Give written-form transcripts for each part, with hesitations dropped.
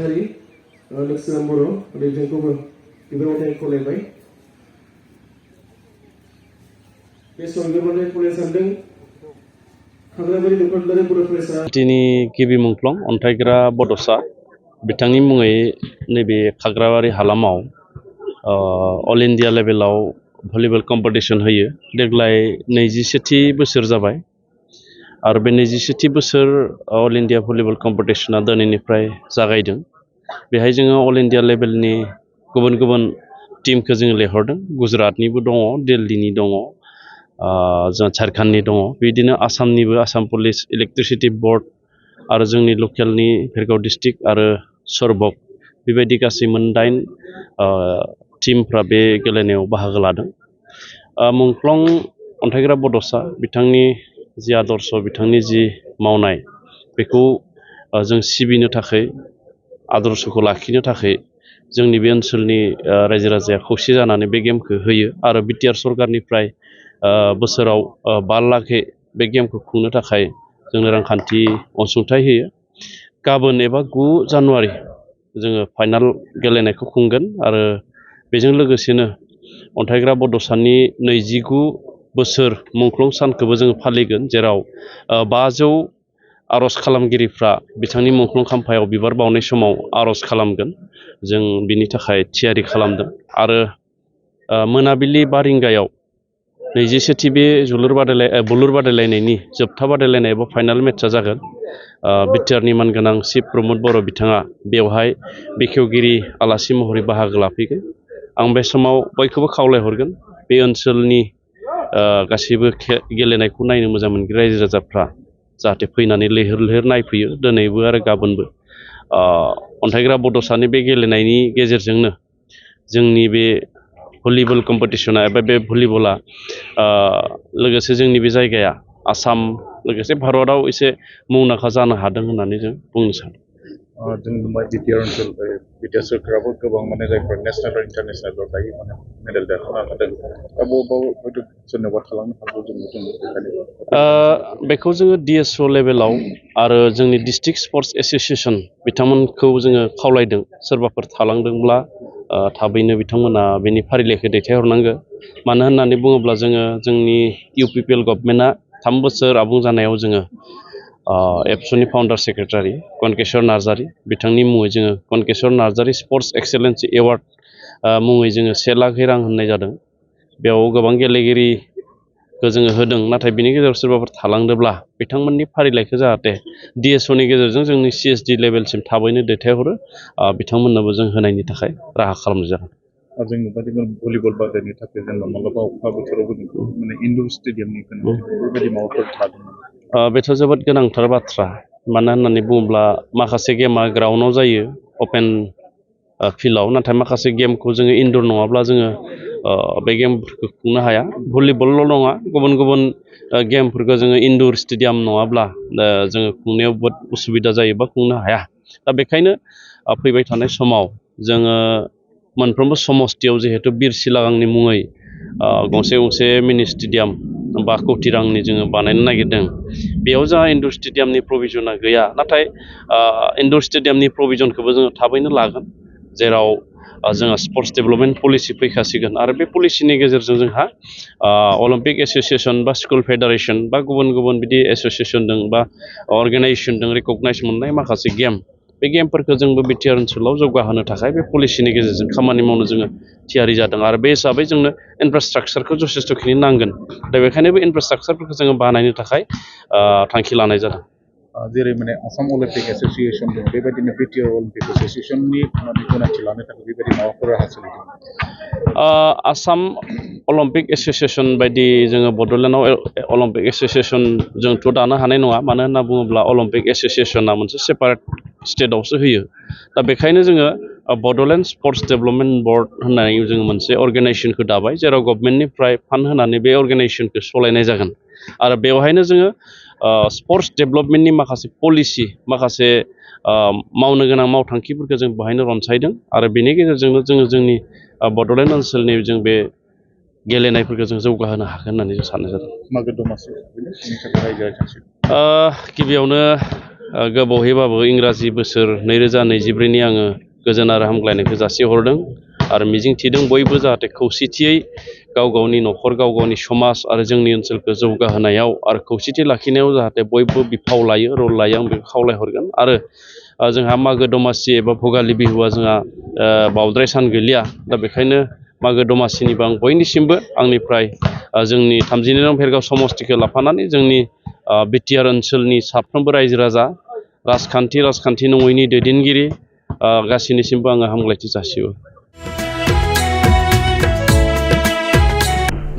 बसुमतारी लोगोसे बर' बिथांखौबो गिबियावनो खावलायबाय बे समनिफ्राय फरायनो सानदों खाग्राबारि दखानदारि बर' फरायसा दिनै गिबि मुंख्लं अन्थाइग्रा बड'सा बिथांनि मुङै नैबे खाग्राबारि हालामाव अल इन्डिया लेभेलाव भलिबल कम्पिटिशन होयो देग्लाय 27थि बोसोर जाबाय आरो बे 27थि बोसोर अल इन्डिया भलिबल कम्पिटिशना दिनैनिफ्राय जागायदों बेहाय जोङो अल इन्डिया लेभेलनि गुबुन गुबुन टीमखौ जोङो लेंहरदों गुजरातनिबो दङ दिल्लीनि दङ जों झारखन्डनि दङ बिदिनो आसामनिबो आसाम पुलिस इलेक्ट्रिसिटि बोर्ड आरो जोंनि लकेलनि भेरगाव डिस्ट्रिक्ट आरो सरभक बेबायदि गासै मोन 8 टीमफ्रा बे गेलेनायाव बाहागो लादों मुंख्लं अन्थाइग्रा बड'सा बिथांनि जि आदर्श बिथांनि जि मावनाय बेखौ जों सिबिनो थाखाय आदर्शखौ लाखिनो थाखाय जोंनि बे ओनसोलनि रायजो राजाया खौसे जानानै बे गेमखौ होयो आरो बिटिआर सरकारनिफ्राय बोसोराव 5 लाखै बे गेमखौ खुंनो थाखाय जोंनो रांखान्थि अनसुंथाइ होयो गाबोन एबा 9 जानुवारि जोङो फाइनाल गेलेनायखौ खुंगोन आरो बेजों लोगोसेनो अन्थाइग्रा बड'सानि 29 बोसोर मुंख्लं सानखौबो जोङो फालिगोन जेराव 500 आर'ज खालामगिरिफ्रा बिथांनि मुंख्लं खाम्फायाव बिबार बावनाय समाव आर'ज खालामगोन जों बिनि थाखाय थियारि खालामदों आरो मोनाबिलि 5 रिंगायाव 21थि बे बुलुर बादायलायनायनि जोबथा बादायलायनाय एबा फाइनाल मेटचा जागोन बिटिआरनि मानगोनां चिफ प्रमद बर' बिथाङा बेवहाय बेखेवगिरि आलासि महरै बाहागो लाफैगोन आं बे समाव बयखौबो खावलायहरगोन बे ओनसोलनि गासैबो गेलेनायखौ नायनो मोजां मोनग्रा रायजो राजाफ्रा जाहाथे फैनानै लैहोर लैहोर नायफैयो दिनैबो आरो गाबोनबो अन्थाइग्रा बड'सानि बे गेलेनायनि गेजेरजोंनो जोंनि बे भलिबल कम्पिटिशना एबा बे भलिबला लोगोसे जोंनि बे जायगाया आसाम लोगोसे भारतआव एसे मुंदांखा जानो हादों होननानै जों बुंनो सानो जों नुबाय बिटिआर ओनसोल बिटिआर सरकाराबो गोबां माने जायफोर नेशनेल आरो इन्टारनेशनेल दायो माने मेडेल देरहानो हादों दा बबाव हयथ' सोरनोबा थालांनो हागौ जों नुदों बेखौ जोङो डिएसअ लेभेलाव आरो जोंनि डिस्ट्रिक्ट स्पर्ट्स एस'सिएसन बिथांमोनखौ जोङो खावलायदों सोरबाफोर थालांदोंब्ला थाबैनो बिथांमोना बेनि फारिलाइखौ दैथायहरनांगौ मानो होननानै बुङोब्ला जोङो जोंनि इउपिपिएल गभर्नमेन्टआ 3 बोसोर आबुं जानायाव जोङो एबसुनि फाउन्डार सेक्रेटारि कनकेश्वर नार्जारी बिथांनि मुङै जोङो Kankeshwar Narzary sports excellence award मुङै जोङो 1 लाख रां होनाय जादों बेयाव गोबां गेलेगिरिखौ जोङो होदों नाथाय बिनि गेजेराव सोरबाफोर थालांदोंब्ला बिथांमोननि फारिलाइखौ जाहाथे डिएसअनि गेजेरजों जोंनि सिएसडि लेभेलसिम थाबैनो दैथायहरो बिथांमोननोबो जों होनायनि थाखाय राहा खालामनाय जागोन जों नुबाय भलिबल बादायनो थाखाय जेनेबा मालाबा अखा बोथोरावबो माने इनडोर स्टेडियामनि गोनांथि बेबायदि माबाफोर थादों बेथ' जोबोद गोनांथार बाथ्रा मानो होननानै बुङोब्ला माखासे गेमा ग्राउन्डआव जायो अपेन फिल्डआव नाथाय माखासे गेमखौ जोङो इनडोर नङाब्ला जोङो बे गेमफोरखौ खुंनो हाया भलिबलल' नङा गुबुन गुबुन गेमफोरखौ जोङो इनडोर स्टेडियाम नङाब्ला जोङो खुंनायाव बहुद उसुबिदा जायो बा खुंनो हाया दा बेखायनो फैबाय थानाय समाव जोङो मोनफ्रोमबो समस्थियाव जिहेतु बिर सिलागांनि मुङै गंसे मिनि स्टेडियाम 5 कोटि रांनि जोङो बानायनो नागिरदों बेयाव जोंहा इनडोर स्टेडियामनि प्रभिजना गैया नाथाय इनडोर स्टेडियामनि प्रभिजनखौबो जोङो थाबैनो लागोन जेराव जोंहा स्पर्ट्स डेभेलपमेन्ट पलिसि फैखासिगोन आरो बे पलिसिनि गेजेरजों जोंहा अलिम्पिक एस'सिएसन बा स्कुल फेडारेसन बा गुबुन गुबुन बिदि एस'सिएसन दं बा अर्गेनाइजेसन दं रिकगनाइज मोननाय माखासे गेम बे गेमफोरखौ जोंबो बिटिआर ओनसोलाव जौगाहोनो थाखाय बे पलिसिनि गेजेरजों खामानि मावनो जोङो थियारि जादों आरो बे हिसाबै जोंनो इनफ्रास्ट्राक्चारखौ जथेस्थ'खिनि नांगोन दा बेखायनो बे इनफ्रास्ट्राक्चारफोरखौ जोङो बानायनो थाखाय थांखि लानाय जादों जेरै माने आसाम अलिम्पिक एस'सिएसन दं बेबायदिनो बिटिआर अलिम्पिक एस'सिएसननि माने गनायथि लानो थाखाय बेबायदि माबाफोर राहा सोलिदों आसाम अलिम्पिक एस'सिएसन बायदि जोङो बड'लेण्डआव अलिम्पिक एस'सिएसन जोंथ' दानो हानाय नङा मानो होनना बुङोब्ला अलिम्पिक एस'सिएसना मोनसे सेपारेट स्टेटआवसो होयो दा बेखायनो जोङो बड'लेण्ड स्पर्ट्स डेभेलपमेन्ट बर्ड होननानै जोङो मोनसे अर्गेनाइजेसनखौ दाबाय जेराव गभर्नमेन्टनिफ्राय फान्ड होनानै बे अर्गेनाइजेसनखौ सालायनाय जागोन आरो बेवहायनो जोङो स्पर्ट्स डेभेलपमेन्टनि माखासे पलिसि माखासे मावनो गोनां मावथांखिफोरखौ जों बेवहायनो रनसायदों आरो बेनि गेजेरजोंनो जोङो जोंनि बड'लेण्ड ओनसोलनि जों बे गेलेनायफोरखौ जों जौगाहोनो हागोन होननानै जों साननाय जादों मागो दमासि गिबियावनो गोबावहैबाबो इंराजि बोसोर 2024नि आङो गोजोन आरो हामग्लायनायखौ जासिहरदों आरो मिजिंथिदों बयबो जाहाथे खौसेथियै गाव गावनि न'खर गाव गावनि समाज आरो जोंनि ओनसोलखौ जौगाहोनायाव आरो खौसेथि लाखिनायाव जाहाथे बयबो बिफाव लायो रल लायो आं बेखौ खावलायहरगोन आरो जोंहा मागो दमासि एबा भगालि बिहुआ जोंहा बावद्राय सान गैलिया दा बेखायनो मागो दमासिनिबो आं बयनिसिमबो आंनिफ्राय जोंनि 32 नं भेरगाव समस्तिखौ लाफानानै जोंनि बिटिआर ओनसोलनि साफ्रोमबो रायजो राजा राजखान्थि नङैनि दैदेनगिरि गासैनिसिमबो आङो हामग्लायथि जासियो।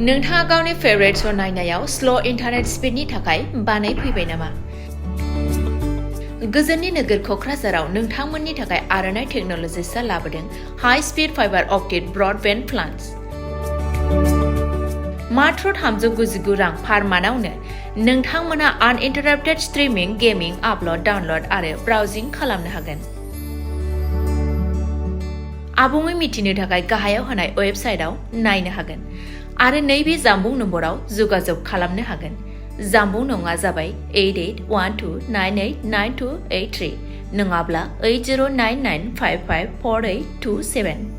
नोंथाङा गावनि फेभरेट श' नायनायाव स्ल' इन्टारनेट स्पिडनि थाखाय बानायफैबाय नामा? गोजोननि नोगोर क'क्राझाराव नोंथांमोननि थाखाय आर'नाइ टेक्न'लजिसआ लाबोदों high speed fibre optic broadband plans. मात्र 399 रां पार मान्थआवनो नोंथांमोना आनइन्टाराप्टेड स्ट्रीमिंग, गेमिं, आपल'ड, डाउनल'ड आरो ब्राउजिं खालामनो हागोन। आबुङै मिथिनो थाखाय गाहायाव होनाय वेबसाइटआव नायनो हागोन आरो नैबे जामबुं नम्बराव जगाजग खालामनो हागोन। जामबुं नङा जाबाय 8812989283 नङाब्ला 8099554827।